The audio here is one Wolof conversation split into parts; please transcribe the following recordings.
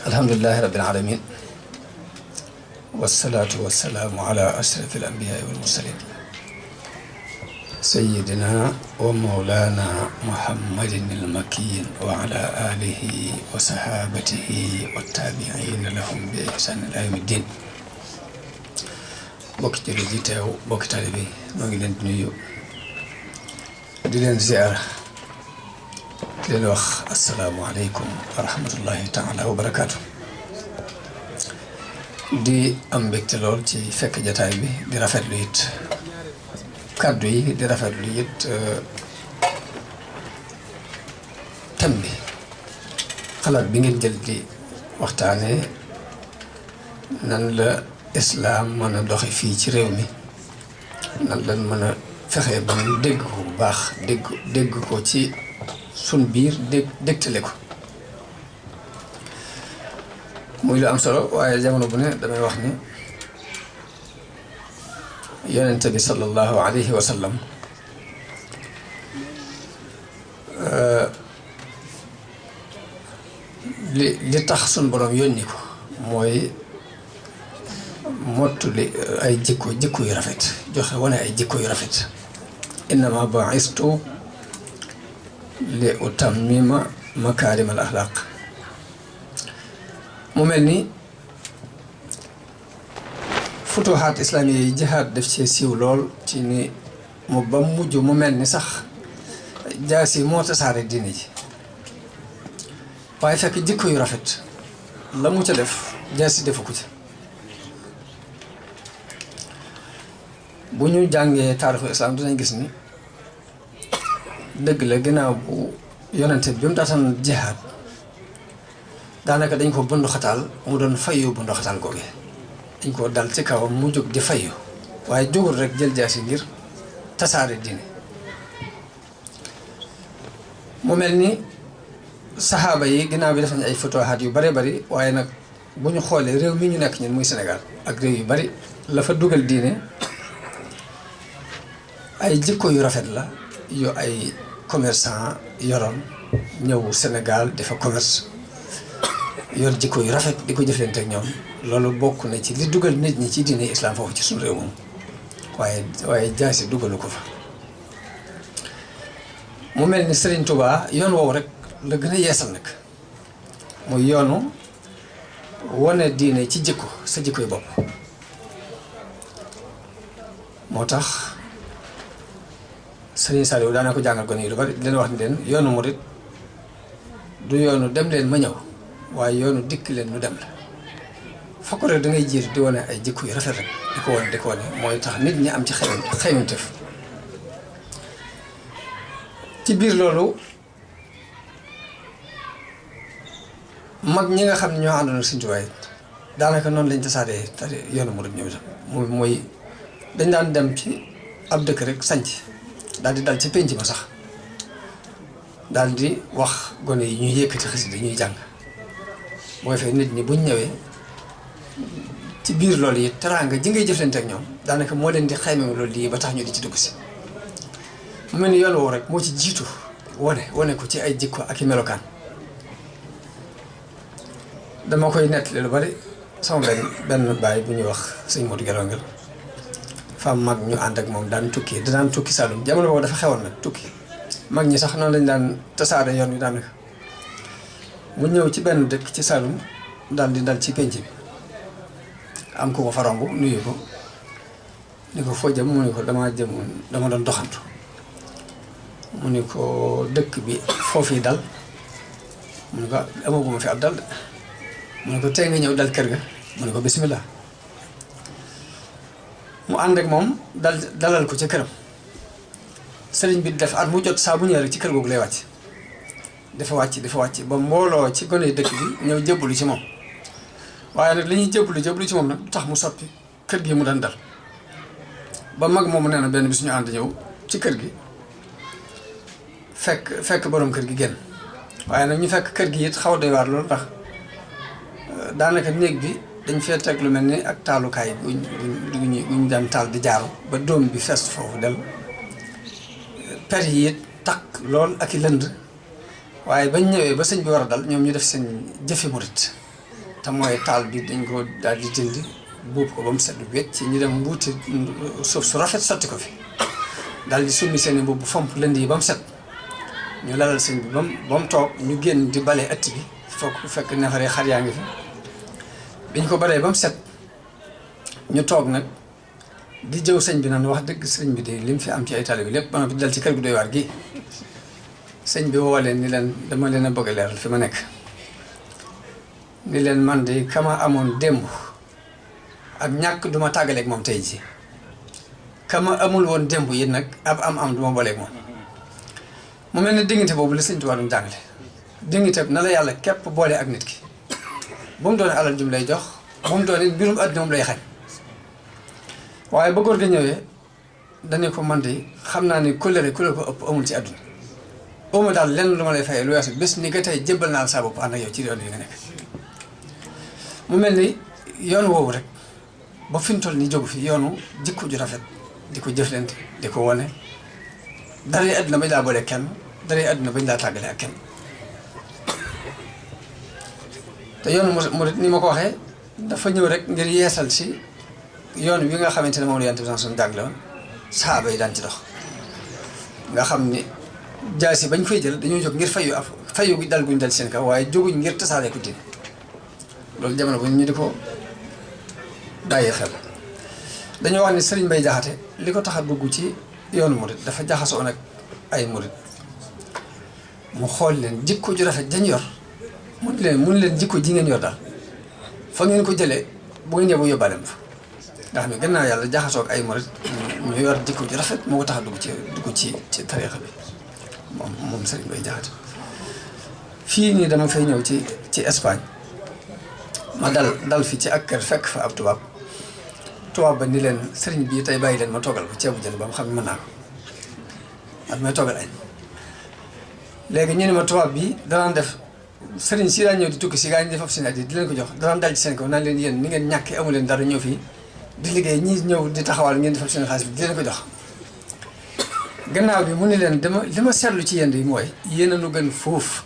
alhamdulillahi rabbil alamin wassalatu wassalamu ala ashrafil anbiya'i wal mursalin sayyidina wa mawlana muhammadin al-makkin wa ala alihi wa sahabatihi wa tabi'in lahum bi ihsan ila yawmiddin. bokki jullit yi teew bokki taalibe bi noo ngi leen di nuyu di leen ziar di leen wax assalaamu aleykum wa rahmatullahi taala wa barakaatu. di am mbégte lool ci fekk jataay bi di rafetlu it kàddu yi di rafetlu it thème bi xalaat bi ngeen jël di waxtaane nan la islaam mën a doxe fii ci réew mi nan lañ mën a fexe ba mu dégg ko bu baax dégg ko ci sun biir dégtale ko muy lu am solo. waaye jamono bu ne damay wax ni yonente bi sallallahu alayhi wa sallam li tax sun borom yónni ko mooy mottuli ay jikko yu rafet joxe wane ay jikko yu rafet. innama bu'istu li utammima makaarimal axlaaq. mu mel ni futuhaat islaamiya yi jihaad def ci siiw lool ci ni mu ba mujj mu mel ni sax jaasi moo tasaare diine ji waaye fekk jikko yu rafet la mu ca def jaasi defu ko ci. bu ñu jàngee taarixu islam dinañ gis ni dëgg la ginnaaw bu yonente bi mu daataan jihaad daanaka dañ ko bundu xataal mu doon fayu bundu xataal googe dañ ko dal ci kawam mu jóg di fayu waaye jógul rek jël jaasi ngir tasaare diine. mu mel ni saxaaba yi ginnaaw bi def nañ ay futuhaat yu bare bari waaye nag bu ñu xoolee réew mi ñu nekk ñun muy Sénégal ak réew yu bari la fa dugal diine ay jikko yu rafet la yu ay commerçant yoroon ñëw Sénégal dafa commerce yor jikko yu rafet di ko jëflante ak ñoom. loolu bokk na ci li dugal nit ñi ci diine islam foofu ci suñu réew moom waaye jaasi dugalu ko fa. mu mel ni Serigne Touba yoon woowu rek la gën a yeesal nag muy yoonu wane diine ci jikko sa jikko yu bopp. moo tax Serigne Saliou daana ko jàngal gone yi lu bari di leen wax ni leen yoonu murit du yoonu dem leen ma ñëw waaye yoonu dikk leen nu dem la. fokk rek da ngay jiitu di wane ay jikko yu rafet rek di ko wane mooy tax nit ñi am ci xeymantef. ci biir loolu mag ñi nga xam ne ñoo àndoon ak Sëriñ Tuubaa daanaka noonu lañ tasaaree yoonu murid ñëw itam mooy dañ daan dem ci ab dëkk rek sanc daal di dal ci penc ma sax daal di wax gone yi ñuy yëkkati xasida ñuy jàng booy fay nit ñi buñ ñëwee ci biir loolu yi teraanga ji ngay jëflante ak ñoom daanaka moo leen di xayma loolu lii ba tax ñu di ci dugg si. mu mel ni yoon woowu rek moo ci jiitu wane ko ci ay jikko ak i melokaan. dama koy nettali lu bari sama benn baay bu ñuy wax sëñ Modou Gelongal fa mag ñu ànd ak moom daan tukki danaan tukki Saloum jamono boobu dafa xewoon nag tukki mag ñi sax noonu lañ daan tasaare yoon wi daanaka. mu ñëw ci benn dëkk ci Saloum daal di dal ci penc bi am ko fa romb nuyu ko ni ko foo jëm mu ni ko dama doon doxantu. mu ni ko dëkk bi foofu yi dal mu ni ko amaguma fi ab dal de mu ni ko tey nga ñëw dal kër ga mu ni ko bismillah. mu ànd ak moom dalal ko ca këram. sëriñ bi def at mu jot saa bu ñëwee rek ci kër googu lay wàcc dafa wàcc ba mbooloo ci gone dëkk bi ñëw jébbalu ci moom. waaye nag li ñuy jébbalu ci moom nag du tax mu soppi kër gi mu daan dal. ba mag moomu nee na benn bis ñu ànd ñëw ci kër gi fekk borom kër gi génn waaye nag ñu fekk kër gi it xaw doy waar loolu ndax daanaka néeg bi dañ fee teg lu mel ni ak taalukaay guñ daan taal di jaaru ba doom bi fees foofu del per yi it takk lool ak i lënd waaye bañ ñëwee ba sëñ bi war a dal ñoom ñu def seen jëfi murit te mooy taal bi dañ ko daal di dindi buub ko ba mu set wecc ci ñu dem mbuuti suuf su rafet sotti ko fi daal di summi seen i mbubb fomp lënd yi ba mu set ñu lalal sëñ bi ba mu toog ñu génn di bale ëtt bi fekk nefaree xar yaa ngi fi biñ ko balee ba mu set ñu toog nag di jëw sëñ bi naan wax dëgg sëñ bi de lim fi am ci ay taalibe bi lépp ba noppi dal ci kër gu doy waar gi sëñ bi woo leen ni leen dama leen a bëgg a leeral fi ma nekk ni leen man de kama amoon démb ak ñàkk duma tàggaleeg moom tey ji kama amul woon démb yi nag am duma booleeg moom mu mel ne diggante boobu la sëñ Tuubaa doon jàngale diggante na la yàlla képp boole ak nit ki bu mu doon alal jum lay jox bu mu doon mbirum àddina moom lay xañ waaye ba góor ga ñëwee dañu ko man de xam naa ne kóllëre ko ëpp amul ci àdduna ëma daal lenn lu ma lay fayee lu weesu bés ni nga tey jébbal naa la saa bopp ànd ak yow ci yoon yi nga nekk mu mel ni yoon woowu rek ba fi mu toll ni jógu fi yoonu jikko ju rafet di ko jëflante di ko wane dara yi àdduna bañ laa boole kenn dara yi àdduna bañ laa tàggale ak kenn te yoonu murit ni ma ko waxee dafa ñëw rek ngir yeesal si yoon wi nga xamante ne moom la Yonent bi suñu jàngale woon saaba yi daan ci dox nga xam ni jaasi bañ koy jël dañoo jóg ngir fayu gi dal guñ dal seen kaw waaye jóguñ ngir tasaare ko diine loolu jamono bu ñu di ko bàyyi xel dañoo wax ni Serigne Bay Jaxate li ko tax a dugg ci yoonu murit dafa jaxasoo nag ay murit mu xool leen jikko ju rafet dañ yor mun leen jikko ji ngeen yor daal fa ngeen ko jëlee bu ngeen ñëw yóbbaale ma fa nga xam ne gannaaw yàlla jaxasoo ak ay murit ñu yor jikko ju rafet moo ko tax a dugg ci tariixa bi moom Serigne Bay Jaxate fii nii dama fay ñëw ci Espagne ma dal fi ci ak kër fekk fa ab tubaab ba ni leen sëriñ bii tey bàyyi leen ma toggal ko ceebu jën ba mu xam ne mën naa ko ak may toggal añ léegi ñu ne ma tubaab bi danaan def sëriñ si daan ñëw di tukki si gaa yi ñu def seen at yi di leen ko jox danaan dal ci seen kaw naan leen yéen ni ngeen ñàkkee amu leen dara ñëw fii di liggéey ñii ñëw di taxawal ngeen defal seen xaalis bi di leen ko jox gannaaw bi mu ne leen li ma seetlu ci yéen yi mooy yéen a nu gën foofu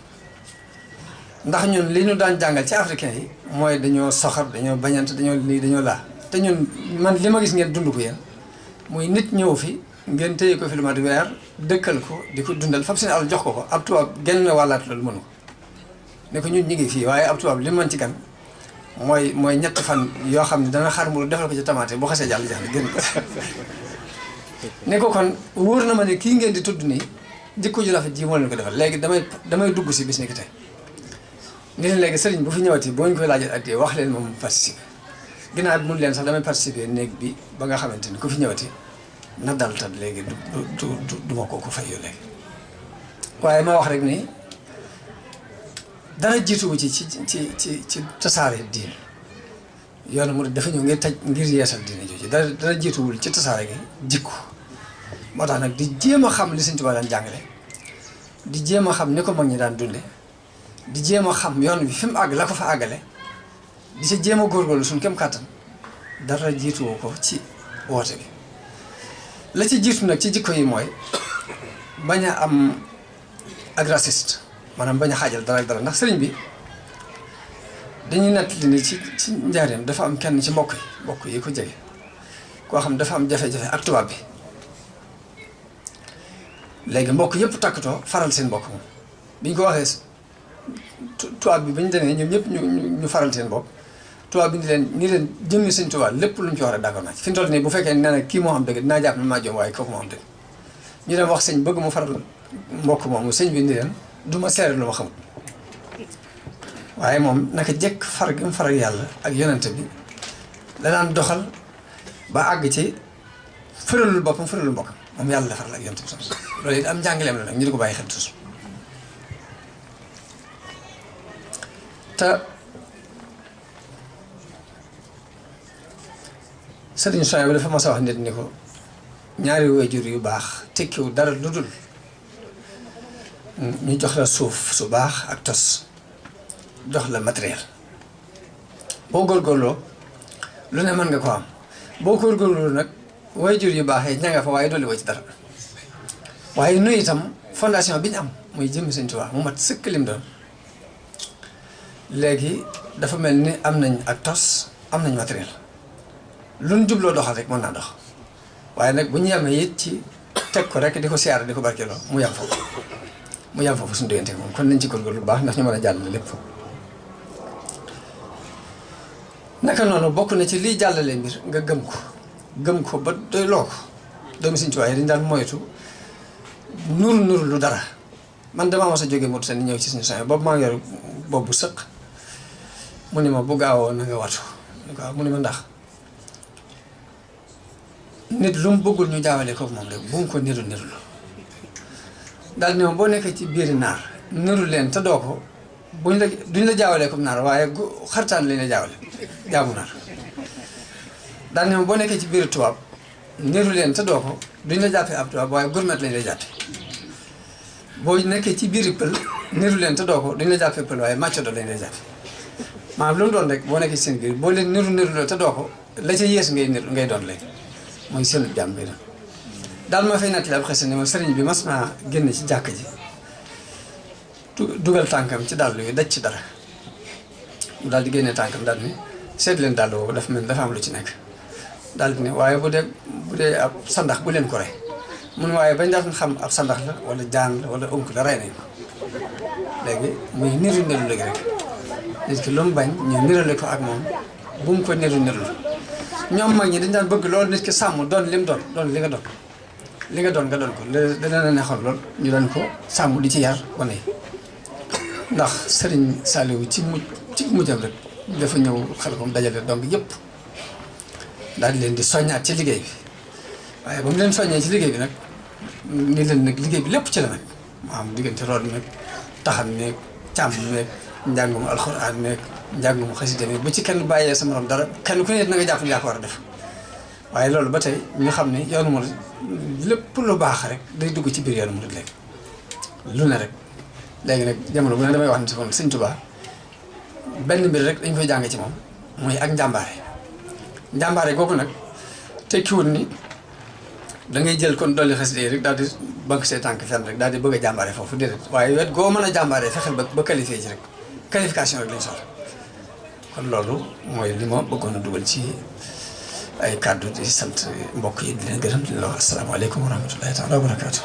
ndax ñun li ñu daan jàngal ci africain yi mooy dañoo soxar dañoo bañante dañoo lii dañoo laa te ñun man li ma gis ngeen dund ko yéen muy nit ñëw fi ngeen téye ko fi lu mat weer dëkkal ko di ko dundal fab seen alal jox ko ab tubaab genn wàllaat loolu mënu ko ne ko ñun ñu ngi fii waaye ab tubaab li mën ci gan mooy ñetti fan yoo xam ne dana xar mburu defal ko ci tamaate bu xasee jàll jax na génn ko ne ko kon wóor na ma ne kii ngeen di tudd nii jikko ju rafet ji moo leen ko defal léegi damay dugg si bis ni ki tey ni leen léegi sëriñ bu fi ñëwati boo ñu koy laajal ak wax leen moom participer ginnaaw bi mun leen sax damay participer néeg bi ba nga xamante ni ku fi ñëwati na dal tat léegi du ma ko fayoo léegi waaye ma wax rek ni dara jiituwu ci tasaare diin yoonu mu dafa ñëw ngir yeesal diine jooju dara jiituwul ci tasaare gi jikko moo tax nag di jéem a xam li Sëñ Tuubaa daan jàngale di jéem a xam ni ko mag ñi daan dunde di jéem a xam yoon bi fi mu àgg la ko fa àggale di si jéem a góorgóorlu suñ kem kàttan dara jiituwu ko ci woote bi la ci jiitu nag ci jikko yi mooy bañ a am ak raciste maanaam bañ a xaajal dara ak dara ndax sëriñ bi dañuy nettali ni ci njaareem dafa am kenn ci mbokk yi ko jege koo xam dafa am jafe-jafe ak tubaab bi léegi mbokk yëpp takkatoo faral seen mbokk moom biñ ko waxee tubaab bi bañ demee ñoom ñëpp ñu faral seen bopp tubaab bi ni leen jëmmi sëñ tubaab lépp lu mu ci wax rek d'accord naa ci fi mu toll nii bu fekkee nee na kii moo am dëgg dinaa jàpp ne maa joom waaye kooku moo am dëgg ñu dem wax sëñ bëgg mu faral mbokk moomu sëñ bi ni leen du ma seere lu ma xamul waaye moom naka jekk far gi mu faral yàlla ak yonente bi la daan doxal ba àgg ci fëralul boppam fëralul mbokkam moom yàlla la faral ak yonente bi sos loolu it am njàngaleem la nag ñu di ko bàyyi xel tus te sëriñ Sonia bi dafa mas a wax nit ni ko ñaari waajur yu baax tekkiwu dara lu dul ñu jox la suuf su baax ak tos jox la matériel boo góorgóorloo lu ne mën nga ko am boo góorgóorloo nag waajur yu baax yi ña nga fa waaye dolli woo ci dara waaye nuyu itam fondation bi ñu am muy jëmmi Sëñ Tuubaa mu mat sëkk lim doon léegi dafa mel ni am nañ ak tos am nañ matériel luñ jubloo doxal rek mën naa dox waaye nag bu ñu yemee it ci teg ko rek di ko siyaare di ko barkeeloo mu yem foofu suñu diggante moom kon nañ ci góorgóorlu lu baax ndax ñu mën a jàllale lépp. naka noonu bokk na ci liy jàllale mbir nga gëm ko ba doy loo ko doomi Sëriñ Tuubaa yi dañ daan moytu nuru lu dara. man damaa mos a jógee Mauritanie ñëw ci suñu soxna boobu maa ngi yor boobu sëq mu ne ma bu gaawoo na nga watu waaw mu ne ma ndax nit lu mu bëggul ñu jaawale ko moom rek bu mu ko niru daal ne ma boo nekkee ci biiri naar niru leen te doo ko duñ la jaawalee comme naar waaye xartaan lañ la jaawale jaamu naar daal ne ma boo nekkee ci biiri tubaab niru leen te doo ko duñ la jàppee ab tubaab waaye gurmet lañ la jàppee boo nekkee ci biiri pël niru leen te doo ko duñ la jàppee pël waaye màccodo lañ lay jàppee maanaam lu mu doon rek boo nekkee ci seen biir boo leen niru la te doo ko la ca yées ngay doon léegi mooy seen jàmm bi daal ma fay nettali ab xese ne ma sëriñ bi mas naa génn ci jàkk ji dugal tànkam ci dàll yi daj ci dara mu daal di génne tànkam daal ni seet leen dàll boobu dafa am lu ci nekk daal di ne waaye bu dee ab sandax bu leen ko rey mun waaye bañ daan xam ab sandax la wala jaan la wala unk la rey nañ ko léegi muy niru léegi rek nit ki lu mu bañ ñu nirale ko ak moom bu mu ko niru ñoom mag ñi dañ daan bëgg loolu nit ki sàmm doon lim doon li nga doon nga doon ko dana la neexoon lool ñu doon ko sàmm di ci yar wane yi ndax Serigne Saliou ci mujjam rek dafa ñëw Khelcom dajale donc yëpp daal di leen di soññaat ci liggéey bi waaye ba mu leen soññee ci liggéey bi nag ni leen nag liggéey bi lépp ci la nag maanaam diggante root nag taxan meeg càmm meeg njàngum alxuraan meeg njàngum xasida meeg bu ci kenn bàyyee sa morom dara kenn ku ne na nga jàpp ne yaa ko war a def waaye loolu ba tey ñu xam ne yoonu murid lépp lu baax rek day dugg ci biir yoonu murid léegi lu ne rek léegi nag jamono bu ne damay wax ne si kon Sëriñ Tuubaa benn mbir rek dañ koy jàng ci moom mooy ak njàmbaare googu nag tekkiwul ni da ngay jël kon dolli xasida yi rek daal di banque say tànk fenn rek daal di bëgg a jàmbaare foofu déedéet waaye wet goo mën a jàmbaare fexeel ba qualifié ci rek qualification rek lañ soxla kon loolu mooy li ma bëggoon a dugal ci ay kàddu di sant mbokk yi di leen gërëm di leen wax asalaamaaleykum wa rahmatullahi taala wa barakaatu.